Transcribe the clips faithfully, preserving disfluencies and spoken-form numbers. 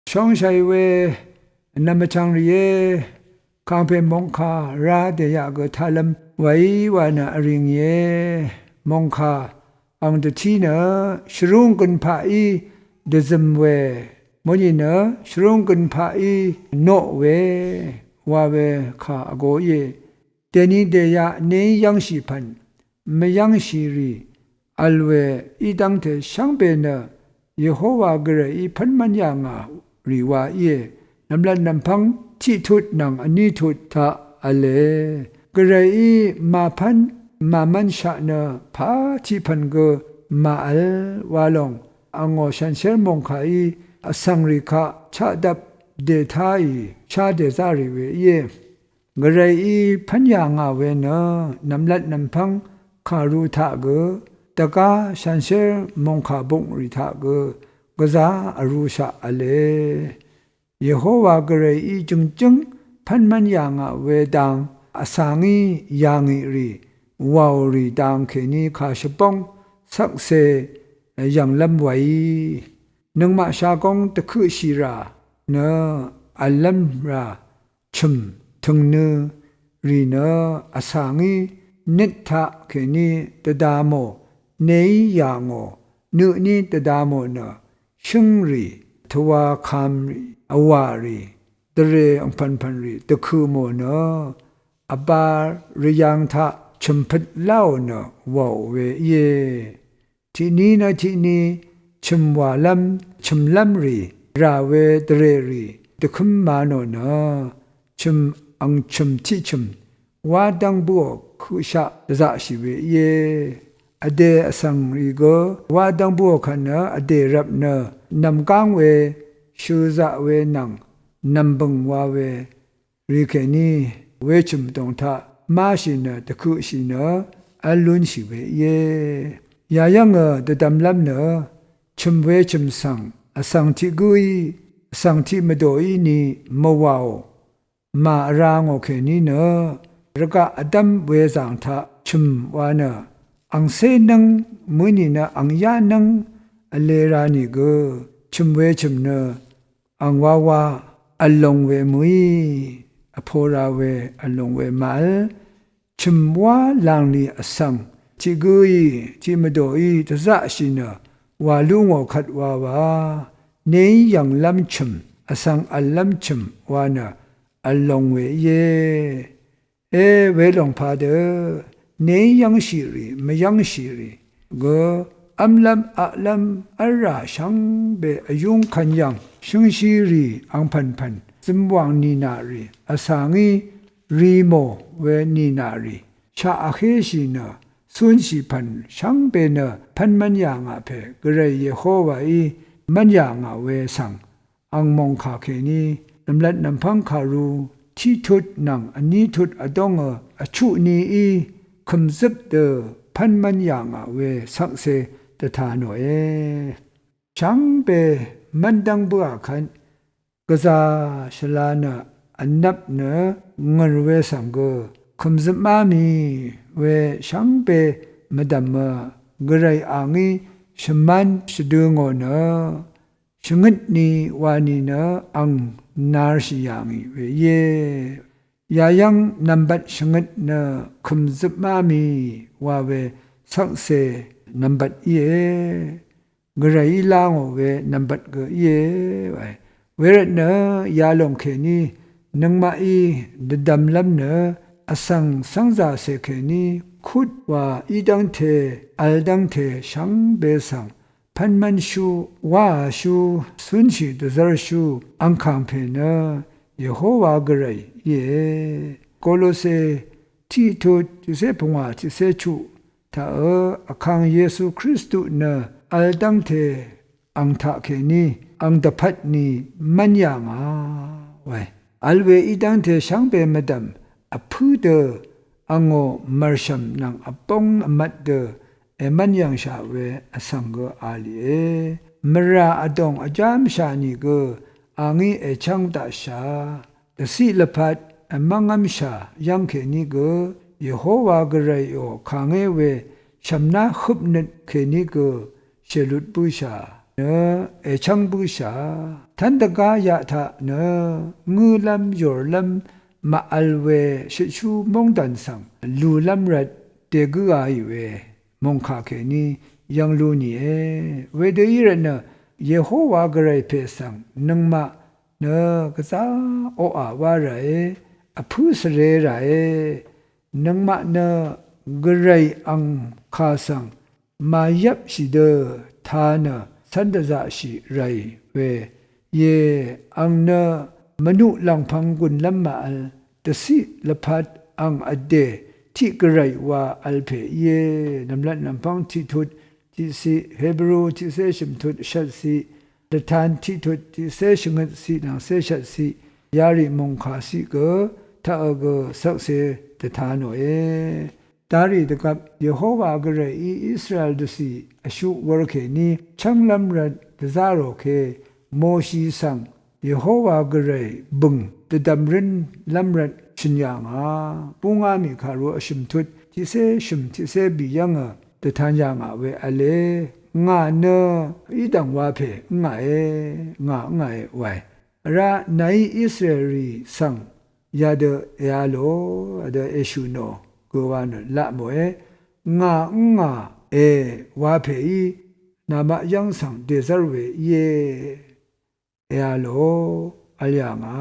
Shóngshàì we vnvm vchvngrìé, kàngpè mòngkà ra dèyaq gø taqlv́m wàí wa nø vrìngìé. Mòngkà ang dvtí nø shvrúng gønpaqí dvzøm we, mø̀nì nø shvrúng gønpaqí noq we, wa we kà vgō íe. Dèni dèyaq neí yv́ngshì pv̀n mvyv́ngshì rì vl we í dv́ngte shvngbe nø Yehowa Gvrayí pv́n mv́n yà ngà rì wa íe. Nv̀mlat nv̀mpv́ng tiqtut nvng vní tut taq v̄le. Gvrayí màpv́n màmv́nshaq nø pà tiqpv̀n gø màvl wa lòng angò shànshér mòngkàí vsvng rì kaq chaqdvp dètáì shá dèzá rì we íe. Gvrayí pv́n yà ngà we nø nv̀mlat nv̀mpv́ng kàru taq gø, dvgá shànshér mòngkà bungrì taq gø gvzá vrūshaq v̄le. Yehowa Gvrayí jø̀ngjǿng pv́n mv́n yà ngà we dang vsa ngí yà ngì rì, wàò rì dang kèní kà shvbóng shvkse yv̀nglv́m weí nøngmaq shagóng dvkøqshì rà nø v̀llv́m rà chø̀m tø̀ngnø rì nø vsa ngí nøt taq kèní dvda mò, neí yà ngò, nø tní dvda mò nø shǿngrì, tvwa kamrì, vwàrì, dvrè angpv̀npv̀nrì dvkø̀ mò nø vbā rvyang taq chø̀mpøt láò nø wàò we íe. Tiqní nø tiqní chø̀m wàlv́m chø̀mlv́m rì rà we dvrèrì dvkǿm ma nò nø chø̀m ang chø̀m tiqchø̀m wá dv́ng bǿò køqshaq dvzaqshì we íe. Vdè vsvng rì gø wá dv́ng bǿò kvt nø vdè rvp nø nv̀mgáng we shøzaq we nvng nv̀mbø̀ng wa we rì kèní wechø̀m dòng taq máshì nø dvkøqshì nø v́l lúnshì we íe. Yayv́ngø dvdvmlv́m nø chø̀m wechø̀m svng vsvng tiq gǿí vsvng tiq mvdòí ni mvwàò, mà vra ngò kèní nø rvgaq vdv́m wezàng taq chø̀m wa nø angcé nǿng mø̀nì nø angyá nǿng vle ra nìgø chø̀m wechø̀m nø ang wawa vlòng we mø̀í, vpo ra we vlòng we màvl, chø̀m wá lànglì vsvng tiq gǿí tiq mvdòí dvzaqshì nø wà lú ngò kvt wawa, neí yv̀nglv́m chø̀m vsvng v̀llv́m chø̀m wa nø vlòng we íe. E, welòng padø neí yv́ngshì rì mvyv́ngshì rì gø v́mlv́m aqlv́m v́lrà shvngbe vyúng kvn yv̀ng shǿngshí rì angpv̀npv̀n zømwàng nìnà rì vsa ngí rì mò we nìnà rì shaq vhéshì nø cúnshì pv̀n shvngbe nø pv́n mv́n yà ngà pè Gvray Yehowaí mv́n yà ngà we svng ang mòngkà kèní nv̀mlat nv̀mpv́ng kàru tiqtut nvng vní tut vdóngø vchuq nií kø̀mzøp dø pv́n mv́n yà ngà we shvkse dvta nòe. Shvngbe mv́ndv́ng bǿà kvt gvzà shvla nø vnvp nø ngø̀r we svng gø kø̀mzøpmá mì we shvngbe mvdv̀mø Gvray a ngí shvmán shvdø ngò nø shvngøt ni wa nìnø ang narshì yà ngì we íe. Yayv́ng nvmbat shvngøt nø kø̀mzøpmá mì wa we shvkse nvmbat íe. Gvrayí lá ngò we nvmbat gø íe wae. Wervtnø yalòng kèní nøngmaqí dvdvmlv́m nø vsvng cv́ngzàcè kèní kut wa í dv́ngte vl dv́ngte shvngbe svng pv́n mv́nshú wáāshú cúnshì dvzv́rshú angkàng pè nø Yehowa Gvray íe. Kolose tiqtut tiqcé pungwà tiqcé chuq taqø vkang Yesu Kristu nø vl dv́ngte ang taqkèní ang dvpvt ni mv́n yà ngà wae. Vl we í dv́ngte shvngbe mvdv̀m vpǿ dø angò mv̀rshv̀m nvng vbóng vmvt dø èmv́n yv̀ngshà we vsvng gø a lìe. Mvrà vdòng vjámshà nìgø a ngí èchv́ng daqshà. Dvciq lvpat èmv́ngv́mshà yv́ng kèní gø Yehowa Gvrayò kàngé we shv̀mná høpnøt kèní gø shèlut bǿshà. nø èchv́ng bǿshà. Tv́n dvgá yaq taq nø ngǿlv́m yòrlv́m màvl we shøtshú móngdàn svng lùlv́m rvt dègǿaì we mòngkà kèní yv́ng lú nìe. Wedø í rvtnø Yehowa Gvray pè svng nøngmaq nø gvzá oqà wá ràe, vpǿ svre ràe, nøngmaq nø Gvray ang kà svng màyvpshì dø tā nø cv́n dvzaqshì ràì we, ye ang nø mvnuq lv̀ngpv̄ng gùnlv́m màvl, dvciq lvpat ang vdè tiq Gvray wa vl pè íe. Nv̀mlat nv̀mpv́ng tiqtut tiqciq, Hebru tiqcé shø̀mtut shvtciq, Dvtan tiqtut tiqcé shvngøtciq nvng cé shvtciq, yarì mòngkà ciq gø taqø gø shvkse dvta nòe. Darì dvgvp Yehowa Gvrayí Israel dvcì vshuq wur kèní chv́nglv́m rvt dvzá rò ke Moshi svng Yehowa Gvray bø̀ng dvdv̀m rǿnlv́m rvt shø̀n yà ngà. Búngá mì kàru vshø̀m tut tiqcé shø̀m tiqcé bì yv́ngø dvtan yà ngà we v̄le. Ngà nø í dv̀ng wa pè ǿngàe, ngà ǿngàe wae. Vrá nàí Israelrì svng yadø èa lò, yadø èshø̀ nò gø wa nø laq mòe. Ngà ǿngàe wa pèí namaq yv́ng svng dèzv́r we íe. Èa lò, vl yà ngà.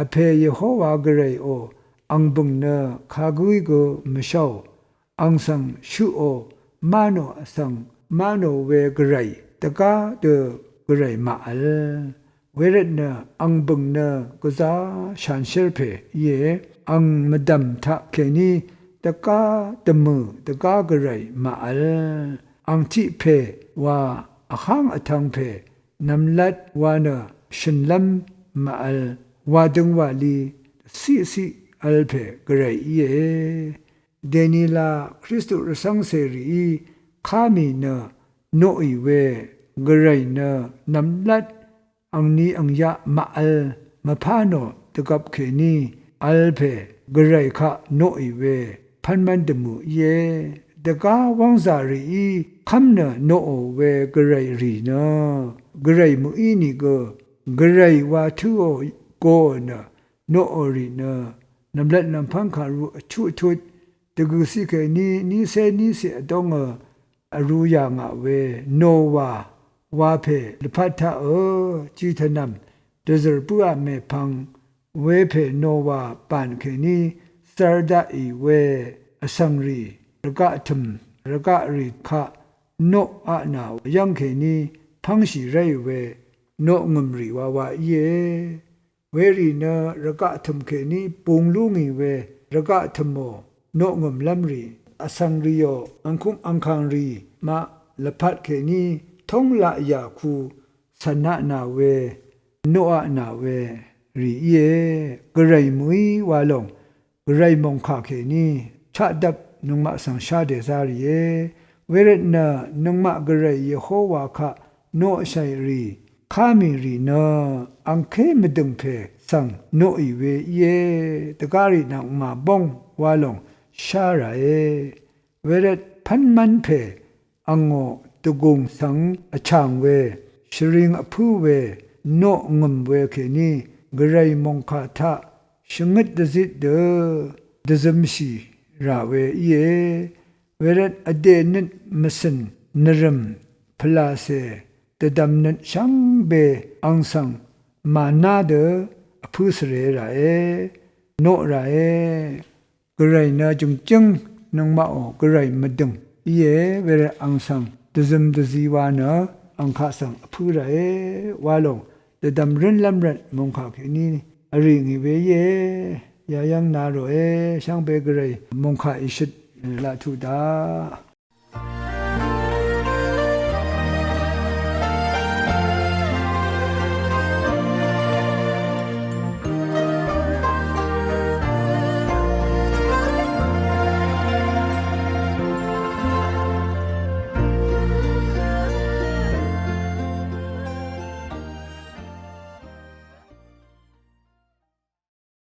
Vpè Yehowa Gvrayò, ang bø̀ng nø kagǿí gø mvsháò, ang svng shøqò, má nò vsvng má nò we Gvray, dvgá dø Gvray màvl. Wervtnø ang bø̀ng nø gvzá shanshér pè íe, ang mvdv̀m taqkèní dvgá dvmø̀ dvgá Gvray màvl. Ang tiq pè wa vháng vtv̄ng pè nv̀mlat wa nø shø̀nlv́m màvl, wa døng wàli dvciqciq vl pè Gvray íe. Dènila Kristu rvcv́ngcèrìí ká mì nø noqì we Gvray nø nv̀mlat angni angyaq màvl mvpá nò dvgvp kèní vl pè Gvray kaq noqì we pv́nmv́n dvmø̀ íe. Dvgá wv́ngzà rìí kv́m nø noqò we Gvray rì nø Gvray mø̀í nìgø Gvray wa tǿò goò nø noqò rì nø nv̀mlat nv̀mpv́ng kàru vchuq tut dvgø̀ciq kèní nícé nícè vdóngø vrū yà ngà we Nowa wa pè lvpat taqø ji tvnv̀m dvzø̀r bǿà mèpvng wepè Nowa bàn kèní zvr daqì we vsvng rì rvgaq tø̀m rvgaq rì kaq noqaq nà yv́ng kèní pv́ngshì ráì we noqngø̀m rì wawa íe. Werì nø rvgaq tø̀m kèní bung lú ngì we rvgaq tø̀mò noqngø̀mlv́m rì vsvng rìò angkung angkàng rì maq lvpat kèní tóng laqyà ku cv̀naq nà we noqaq nà we rì íe. Gvray mø̀í wa lòng Gvray mòngkà kèní chaqdvp nøngmaq svng shá dèzá rìe. Wervtnø nøngmaq Gvray Yehowa kaq noqshàì rì ká mì rì nø angké mvdø̀ng pè svng noqì we íe. Dvgárì nvng màbóng wa lòng shá ràe. Wervt pv́nmv́n pè angò dvgùng svng vchàng we shvring vpǿ we noqngø̀m we kèní Gvray mòngkà taq shvngøt dvzit dø dvzømshì rà we íe. Wervt vdè nøt mvcø̀n nvrø̀m pvlàcè dvdv̀m nøt shvngbe ang svng màná dø vpǿ svre ràe, noq ràe. Gvray nø jø̀ngjǿng nøngmaqò Gvray mvdø̀ng íe. Wervt ang svng dvzøm dvzi wa nø ang kaq svng vpǿ ràe wa lòng dvdv̀m rǿnlv́m rvt mòngkà kèní vrì ngì we íe. Yayv́ng na ròe shvngbe Gvray mòngkà ìshøt laq tuq daq.